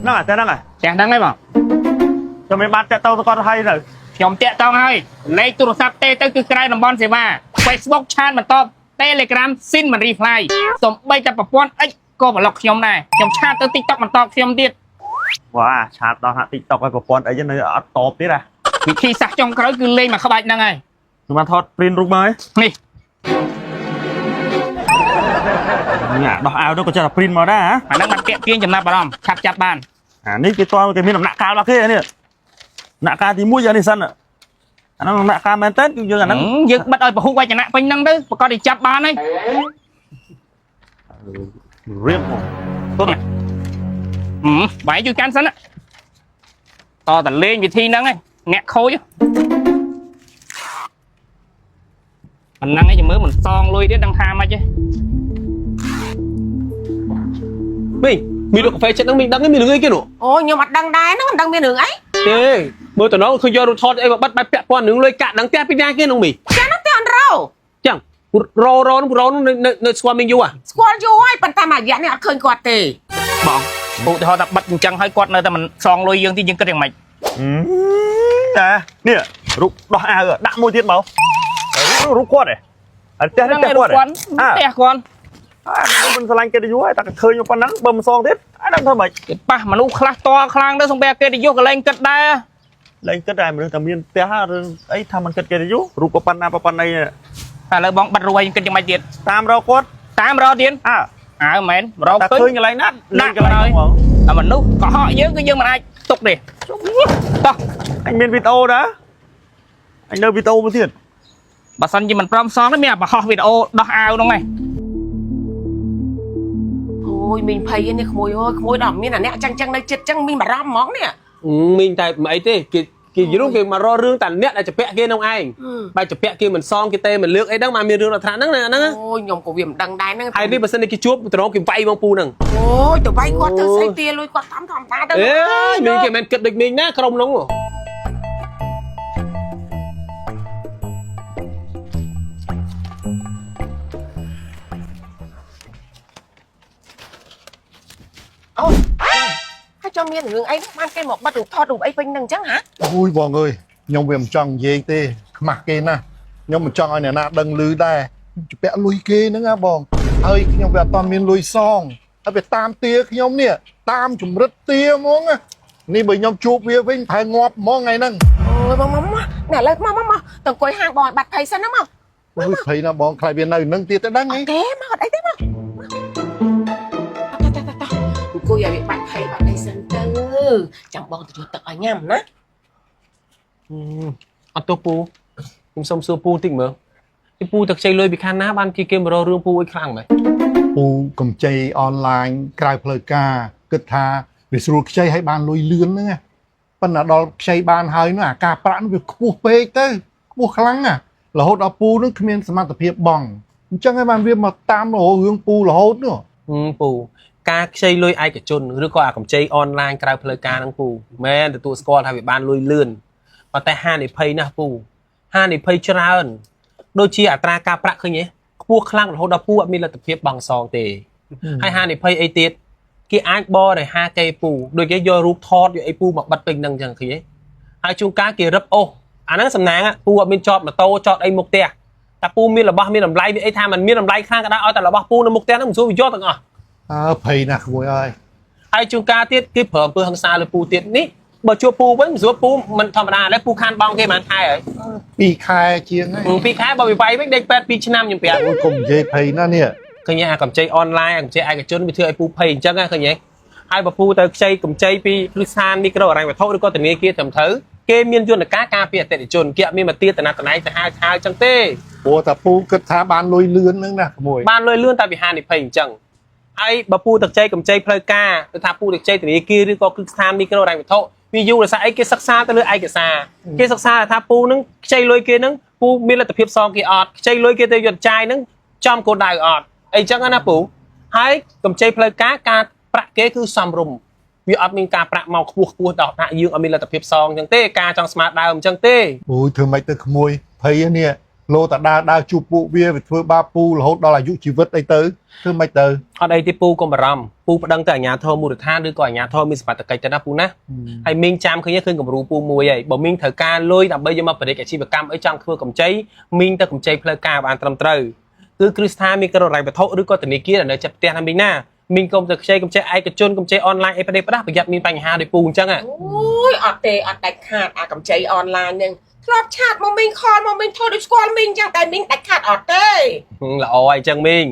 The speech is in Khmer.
ហ្នឹងអាតែហ្នឹងហ៎ ផ្ទះហ្នឹងឯងបង ខ្ញុំមានបានតាក់ទងទៅគាត់ហើយទៅ ខ្ញុំតាក់តងហើយលេខទូរស័ព្ទទេទៅគឺក្រៅតំបន់សេវា Facebook chat មិនតប Telegram seen មិន reply សំបីតែប្រព័ន្ធ X ក៏ប្លុកខ្ញុំដែរខ្ញុំ chat ទៅ TikTok មិនតបខ្ញុំទៀត វ៉ា chat ដល់ហាក់ TikTok ឲ្យប្រព័ន្ធអីហ្នឹងនៅអត់តបទៀតហ៎ វិធីសាស្ត្រចុងក្រោយគឺលេងមកក្បាច់ហ្នឹងហើយ ខ្ញុំបានថត print រូបមកហើយ នេះ ញ៉ាដោះអាវនោះក៏ចេះតែ print មកដែរហ៎ អាហ្នឹងបានតាក់ទាញចំណាប់អារម្មណ៍ឆាប់ចាប់បាន អានេះគេតគេមានដំណាក់កាលរបស់គេនេះដំណាក់កាលទី1យ៉ាងនេះសិនអាហ្នឹងដំណាក់កាលមែនតើគឺយើងអាហ្នឹង យើងបិទឲ្យពហុវចនៈពេញហ្នឹងទៅប្រកាសតែចាប់បានហើយ រៀបមកទុន ហឹមបាយជួយកាន់សិនណាតតលេងវិធីហ្នឹងឯងអ្នកខូចប៉ុណ្ណឹងឯងចាំមើលមិនសងលុយទៀតដឹងថាម៉េចទេ មីងមីលក់កាហ្វេចិត្តហ្នឹងមីងដឹងទេមានរឿងអីគេនោះ អូខ្ញុំអត់ដឹងដែរហ្នឹងមិនដឹងមានរឿងអី ទេមើលតំណងឃើញយករូបថតអីមកបិទបែបពាក់ព័ន្ធនឹងលុយកាក់ដឹងផ្ទះពីណាគេនោះមី ចាហ្នឹងផ្ទះអនរោ ចឹងរោរោនោះរោនោះនៅនៅស្គាល់មីងយូរហ่ะ ស្គាល់យូរហើយប៉ុន្តែមួយរយៈនេះអត់ឃើញគាត់ទេ បងឧទាហរណ៍ថាបិទអញ្ចឹងហើយគាត់នៅតែមិនសងលុយយើងទីយើងគិតយ៉ាងម៉េច ណានេះរូបដោះអាវដាក់មួយទៀតមករូបគាត់ឯងអាផ្ទះនេះផ្ទះគាត់ គាត់ផ្ទះគាត់ អាមិនស្រឡាញ់កិត្តិយសហើយតែឃើញប៉ុណ្ណឹងបើមិនសងទៀតអាដឹងធ្វើម៉េច គេប៉ះមនុស្សខ្លះតខ្លាំងទៅសំបែកិត្តិយសក៏លែងគិតដែរ លែងគិតដែរមនុស្សតែមានផ្ទះរឿងអីថាមិនគិតកិត្តិយសរូបប៉ុណ្ណាប៉ុណ្ណី ឥឡូវបងបិទរួយយើងគិតយ៉ាងម៉េចទៀត តាមរកគាត់ តាមរកទៀត អើ អើមែនរក តែ ឃើញ ឃើញកន្លែងណា ដាក់កន្លែង ហ្មង តែមនុស្សកុហកយើងគឺយើងមិនអាចទុកទេតោះ អញមានវីដេអូដែរអញនៅវីដេអូមួយទៀត បើសិនជាមិនព្រមសងទេមានអាបង្ហោះវីដេអូដោះអាវហ្នឹងឯង អូយមីងភ័យនេះក្មួយអើយក្មួយដល់មានអាអ្នកចឹងចឹងនៅចិត្តចឹងមីងបារម្ភហ្មងនេះ មីងតែមិនអីទេគេគេយល់គេមករករឿងតែអ្នកដែលជពាក់គេនោះឯងបែបជពាក់គេមិនសងគេទេមិនលើកអីហ្នឹងមកមានរឿងដល់ថ្នាក់ហ្នឹងណាហ្នឹង អូយខ្ញុំក៏វាមិនដឹងដែរហ្នឹង ហើយនេះបើសិនជាគេជួបតំណងគេវាយបងពូហ្នឹង អូយទៅវាយគាត់ធ្វើស្អីទាលុយគាត់តាមធម្មតាទៅ អេមីងគេមិនគិតដូចមីងណាក្រុមនោះ អូយហើយចង់មានរឿងអីបានគេមកបិទរូបថតរូបអីពេញហ្នឹងចឹងហ៎ អូយបងអើយខ្ញុំវាមិនចង់និយាយទេខ្មាស់គេណាស់ខ្ញុំមិនចង់ឲ្យអ្នកណាដឹងឮដែរជពាក់លុយគេហ្នឹងណាបងហើយខ្ញុំវាអត់ទាន់មានលុយសងហើយវាតាមទាខ្ញុំនេះតាមជំរិតទាហ្មងណានេះបើខ្ញុំជួបវាវិញប្រហែលងាប់ហ្មងថ្ងៃហ្នឹង អូយបងមកមកណែឥឡូវមកមកមកទៅអង្គុយហាងបងឲ្យបាត់ភ័យសិនណាមក អូយភ័យណាស់បងខ្លាចវានៅនឹងទៀតទៅដឹងហី អត់ទេមកអត់អីទេមកតតតតអង្គុយឲ្យវាបាត់ភ័យបាត់អីសិនទៅចាំបងទៅយកទឹកឲ្យញ៉ាំណា អត់ទោះពូខ្ញុំសុំសួរពូតិចមើលពីពូទឹកខ្ចីលុយពីខាងណាបានគេគេមករករឿងពូអីខ្លាំងមែន ពូកំចីអនឡាញក្រៅផ្លូវការគិតថាវាស្រួលខ្ចីឲ្យបានលុយលឿនហ្នឹងណាប៉ុន្តែដល់ខ្ចីបានហើយនោះអាការប្រាក់នោះវាខ្ពស់ពេកទៅខ្ពស់ខ្លាំងណាស់រហូតដល់ពូនោះគ្មានសមត្ថភាពបង់អញ្ចឹងហើយបានវាមកតាមរហូតរឿងពូរហូតនោះ ពូការខ្ចីលុយឯកជនឬក៏អាកម្ចីអនឡាញក្រៅផ្លូវការហ្នឹងពូមែនទទួលស្គាល់ថាវាបានលុយលឿនប៉ុន្តែហានិភ័យណាស់ពូហានិភ័យច្រើនដូចជាអត្រាការប្រាក់ឃើញទេខ្ពស់ខ្លាំងរហូតដល់ពូអត់មានលទ្ធភាពបង់សងទេហើយហានិភ័យអីទៀតគេអាចបរិហាកេពូដូចគេយករូបថតយកអីពូមកបិទពេញហ្នឹងអញ្ចឹងឃើញទេហើយជួនកាលគេរឹបអូសអាហ្នឹងសំណាងពូអត់មានចតម៉ូតូចតអីមុខផ្ទះតែពូមានរបស់មានតម្លៃមានអីថាมันមានតម្លៃខ្លាំងក៏ដោយឲ្យតែរបស់ពូនៅមុខផ្ទះហ្នឹងមិនស្រួលវាយកទាំងអស់ អើភ័យណាស់ក្មួយអើយ ហើយជួនកាលទៀតគេប្រើអំពើហិង្សាលើពូទៀតនេះបើជួបពូវិញមិនស្រួលពូមិនធម្មតាដែរពូខានបងគេមិនខែហើយ ពីរខែជាងហើយ ពីរខែបើវាវាយវិញដេកពេទ្យ2ឆ្នាំខ្ញុំប្រាប់ អូយកុំនិយាយភ័យណាស់នេះ ឃើញទេអាកម្ចីអនឡាញអាកម្ចីឯកជនវាធ្វើឲ្យពូភ័យអញ្ចឹងណាឃើញទេហើយបើពូទៅខ្ចីកម្ចីពីគ្រឹះស្ថានមីក្រូហិរញ្ញវត្ថុឬក៏ធនាគារត្រឹមត្រូវគេមានយន្តការការពារអតិថិជនគេអត់មានមកទាតំណែងទៅហៅហៅអញ្ចឹងទេ ព្រោះតែពូគិតថាបានលុយលឿនហ្នឹងណាក្មួយ បានលុយលឿនតែវាហានិភ័យអញ្ចឹងហើយបើពូទឹកចៃកម្ចីផ្លូវការគឺថាពូទឹកចៃធនាគារឬក៏គ្រឹះស្ថានមីក្រូហិរញ្ញវត្ថុវាយូរដោយសារអីគេសិក្សាទៅលើឯកសារគេសិក្សាថាពូនឹងខ្ចីលុយគេនឹងពូមានលទ្ធភាពសងគេអត់ខ្ចីលុយគេទៅយកចាយនឹងចំគោលដៅអត់អីចឹងណាពូហើយកម្ចីផ្លូវការការប្រាក់គេគឺសមរម្យវាអត់មានការប្រាក់មកខ្ពស់ខ្ពស់ដល់ថាយើងអត់មានលទ្ធភាពសងអញ្ចឹងទេការចង់ស្មារដើមអញ្ចឹងទេ អូយធ្វើម៉េចទៅក្មួយភ័យនេះ លោតាដើរដើរជួបពួកវាវាធ្វើបាបពូរហូតដល់អាយុជីវិតអីទៅធ្វើម៉េចទៅ អត់អីទេពូកុំបារម្ភពូប្តឹងទៅអាជ្ញាធរមូលដ្ឋានឬក៏អាជ្ញាធរមានសមត្ថកិច្ចទៅណាពូណាហើយមីងចាំឃើញឃើញគំរូពូមួយហើយបើមីងត្រូវការលុយដើម្បីយកមកបរិយាអាជីវកម្មអីចង់ធ្វើកម្ចីមីងទៅកម្ចីផ្លូវការបានត្រឹមត្រូវគឺគ្រឹះស្ថានមានក្រហិរញ្ញវត្ថុឬក៏ធនាគារដែលនៅជិតផ្ទះណាមីងណាមីងកុំទៅខ្ចីកម្ចីឯកជនកម្ចីអនឡាញអីផ្ដេសផ្ដាស់ប្រយ័ត្នមានបញ្ហាដូចពូអញ្ចឹងហ៎ អូយអត់ទេអត់ដាច់ខាតអាកម្ចីអនឡាញហ្នឹងធ្លាប់ chat មកមីង call មកមីងធ្វើដូចស្គាល់មីងអញ្ចឹងតែមីងដាច់ខាតអត់ទេ ល្អហើយអញ្ចឹងមីង